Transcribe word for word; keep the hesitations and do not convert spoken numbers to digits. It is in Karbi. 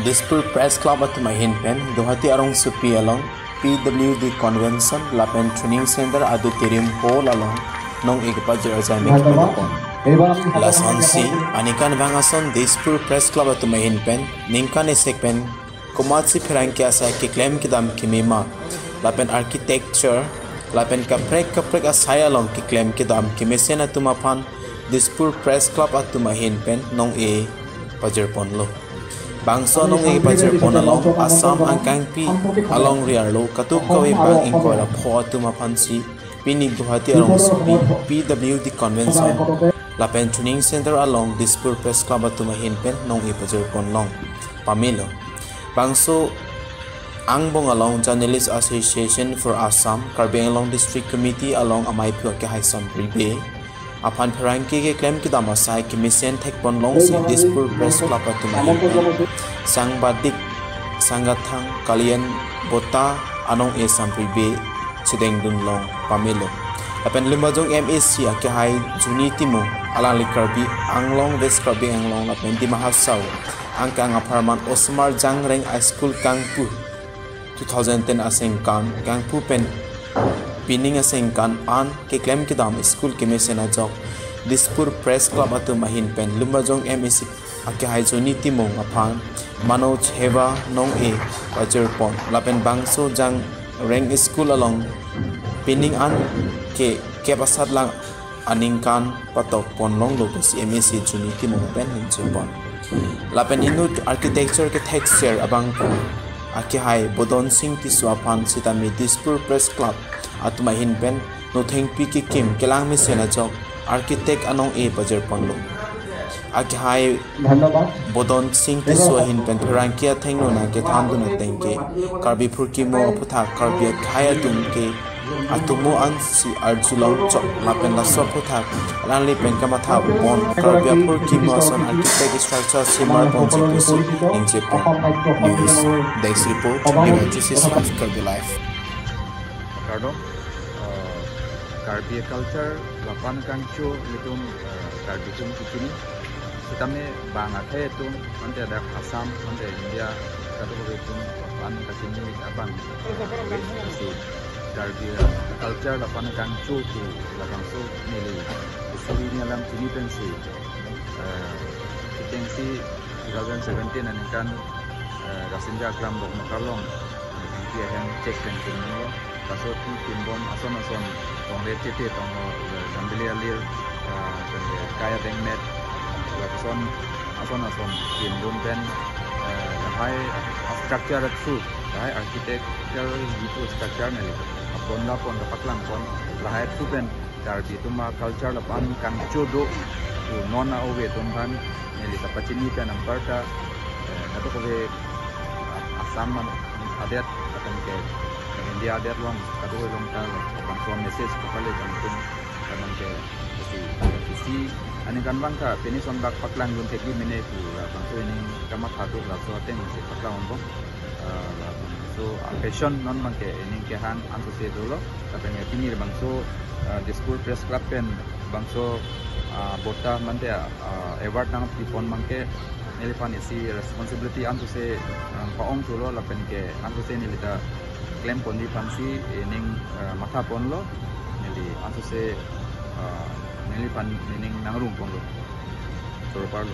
Dispur Press Club atum ahin pen Guwahati arongsopi along P W D Convention lapen Training Center Auditorium Hall along nong-e kepajir ajai me kepon. Lasonsi aningkanvang ason Dispur Press Club atum ahin pen ningkan esek pen komatsi pherangke asai keklem kedam keme ma lapen architecture lapen kaprek kaprek asai along keklem kedam kemesen atum aphan Dispur Press Club atum ahin pen nong-e pajirponlo. Bangso nong-e pajirpon along Assam angkangpi alongri arlo katuk kave bang ingkoi ra pho atum aphansi pini Guwahati arongsopi P W D Convention lapen Training Center along Dispur Press Club atum ahin pen nong-e pajirpon long pamelo. Bangso angbong along Journalist Association for Assam, Karbi Anglong District Committee along amei phu akehai Sampribe aphan pherangke keklem kedam asai kemesen thekpon longsi Dispur Press Club atum ahin pen Sangbadik Sangathang Kalyan Bota anong-e Sampribe chedengdun long pamelo. Lapen Lumbajong M A C akehai Juni Timung alangli Karbi Anglong, West Karbi Anglong lapen Dima Hasao angkang apharman osomar Jangreng a school kangpu two thousand ten asengkan kangpu pen pining asengkan an keklem kedam school kemesen ajok Dispur Press Club atum ahin pen Lumbajong M A C akehai Juni Timung aphan Manoj Heva nong-e pajirpon lapen bangso Jangreng school along pining an ke kep asat lang aningkan patokpon longlo pusi M A C Juni Timung pen ningje pon. Lapen inut architecture kethekser abangphu akehai Bodon Sing Tisso aphan sitame Dispur Press Club atum ahin pen nothengpi kekim kelang mesen ajok architect anong-e pajirponlo. Akehai Bodon Sing Tisso ahin pen pherangke athengno nangkethandun ateng ke Karbi phurkimo aphuthak Karbi akhei atum ke atomo ansi arjulong chok lapen laso aphuthak alangli pen kamathapon Karbi aphurkimo ason architect structure simar ponsi pusi ningje pon. News Desk Report, Evangelist of Karbi Life. Kardom, eh, Karbi culture lapen kangcho ilitum, eh, Karbi atum kekini. Sitame bang akhei atum, mate dak Assam, mate India, kadokave atum lapen kachini abang. Isi Karbi culture lapen kangcho pu labangso neli isi nialam chini pensi, eh, ketengsi two thousand seventeen aningkan, eh, Rasinja Aklam Dokmoka along, eh, T P ahem check pen tinglo. Laso atum kimbom ason ason tongre chete tonglo, eh, Jambili Alir, eh, tongre Kaya Dengmet, lapuson ason ason kimbom pen, eh, lahai structure thu, lahai architecture gitu structure neli. Apon lapon kapaklangpon, lahai thu pen Karbi atum aculture lapen kangcho do, tu non a-ove atum aphan neli kapachini pen anparta, eh, kadokave, ah, Assam adet, lapen ke India adet along kadokave along ta labangso message kapale kangtung, lapen ke isi, isi aningkanvang ta pini sonbak paklangdun thekji mene pu labangso ining kamatha do laso ateng si paklang onbom. Ah, labangso occasion non abangke ining kehang ansose dolo, lapen ke pini labangso, ah, Dispur Press Club pen bangso, ah, bota mate, ah, award nangpipon abangke neliphan isi responsibility ansose, ah, pa-ong thulo lapen ke ansose neli ta klemponji aphansi ining, ah, mathaponlo, neli ansose, ah, neliphan ining nangrumponlo. Choro parlo.